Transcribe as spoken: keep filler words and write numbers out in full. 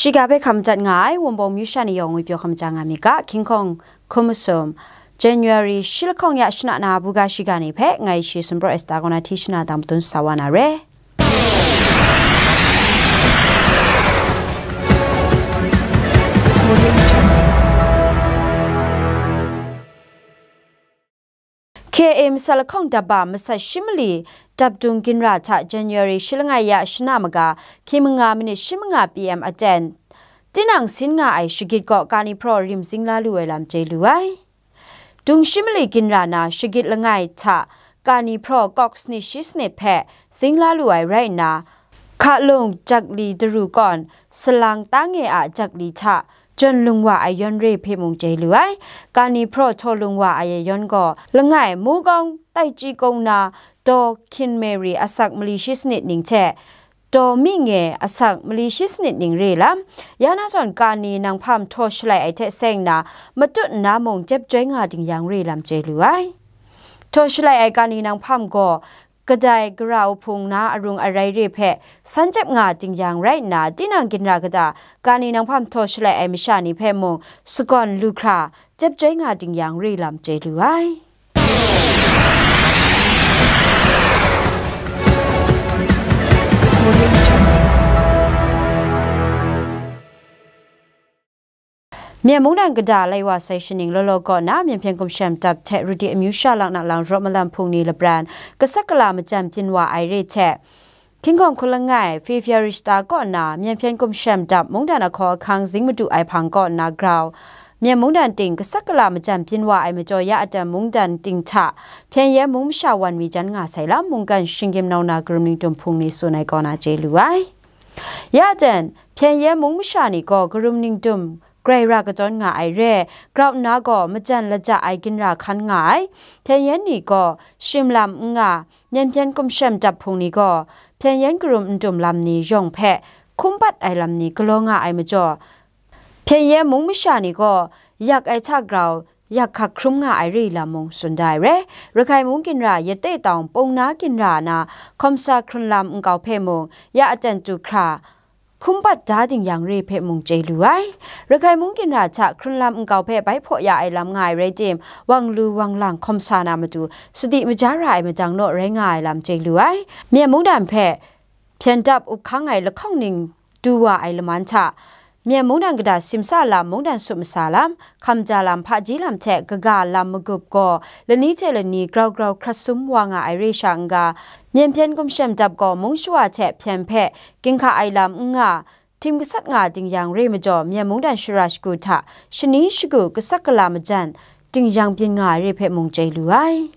Shiga hpe hkam jat nga ai Wunpawng myu sha ni yawng ngwi pyaw hkam ja nga mi ga, King Kong hkum masum, January shi lahkawng ya shana na buga shiga ni hpe ngai shi Sumpraw Esta kaw na hti shana dang matun sa wa na re. K A A masat lahkawng daba masat shi mali dapdung ginra hta January shi langai ya shana maga hkying manga minit shi manga P M aten, tinang sin nga ai shagit kaw kani hpraw rim zing la lu ai lam chye lu ai. Dung shi mali ginra na shagit langai hta kani hpraw kawk sanit shi sanit hpe zing la lu ai rai nna, hkalung jakli daru kawn salang tange a jakli hta jawn lung wa ai yawn re hpe mung chye lu ai. Kani hpraw htaw lung wa ai yawn gaw langai Mukawng Taichikawng na Daw Hkin Mary asak mali shi sanit ning hte Daw Minge asak mali shi sanit ning re lam, ya na zawn kani nang hpam htaw shalai ai hte seng na matut nna mung jep joi nga ding yang re lam chye lu ai. Htaw shalai ai kani nang hpam gaw kadai gara uhpung na arung arai re hpe san jep nga ding yang rai nna, tinang ginra kata kani nang hpam htaw shalai ai masha ni hpe mung sagawn lu hkra jep joi nga ding yang re lam chye lu ai. Myen mungdan kata lai wa sai shaning law law kaw na, Myen hpyen gumshem dap hte rudi amyu sha lak na lang rawt malam hpung ni lapran, kasak kala majan byin wa ai re hte, King Kong hku langai, February shata kaw na, Myen hpyen gumshem dap mungdan ahkaw ahkang zing madu ai hpang kaw na grau, Myen mungdan ting kasak kala majan byin wa ai majaw ya aten mungdan ting hta, Hpyen Yen mung masha wan mi jan nga sai lam, mungkan shinggyim nau na karum ningdum hpung ni tsun ai kaw na chye lu ai. Ya aten, Hpyen Yen mung masha ni gaw karum ningdum grai ra kachyawn nga ai re, grau nna gaw majan laja ai ginra hkan nga ai. Hpyen Yen ni gaw shim lam n nga, Myen hpyen gumshem dap hpung ni gaw Hpyen Yen karum n dum lam ni yawng hpe hkum bat ai lam ni galaw nga ai majaw, Hpyen Yen mung masha ni gaw yak ai hta grau, yak hkak hkrum nga ai re lam mung tsun da ai re. Rakhai mung ginra Yate Tawng Pung Na ginra na hkawmsa hkrun lam nkau hpe mung ya aten tu hkra hkum bat da ding yang re hpe mung chye lu ai. Rakhai mung ginra hta hkrun lam nkau hpe bai hpaw ya ai lam nga ai rai tim, wang lu wang lang hkawmsa na matu sadi maja ra ai majang naw rai nga ai lam chye lu ai. Myen mungdan hpe hpyen dap up hkang ai lahkawng ning du wa ai laman hta, Myen mungdan kata simsa lam, mungdan sup masa lam, hkamja lam, hpaji lam hte kaga lam magup gaw lani hte lani grau grau hkrat sum wa nga ai re sha n-ga, Myen hpyen gumshem dap gaw mung shawa hte hpyen hpe ginhka ai lam n nga, htim gasat nga ding yang re majaw, Myen mungdan shara shagu hta shani shagu kasak kala majan ding yang byin nga ai re hpe mung chye lu ai.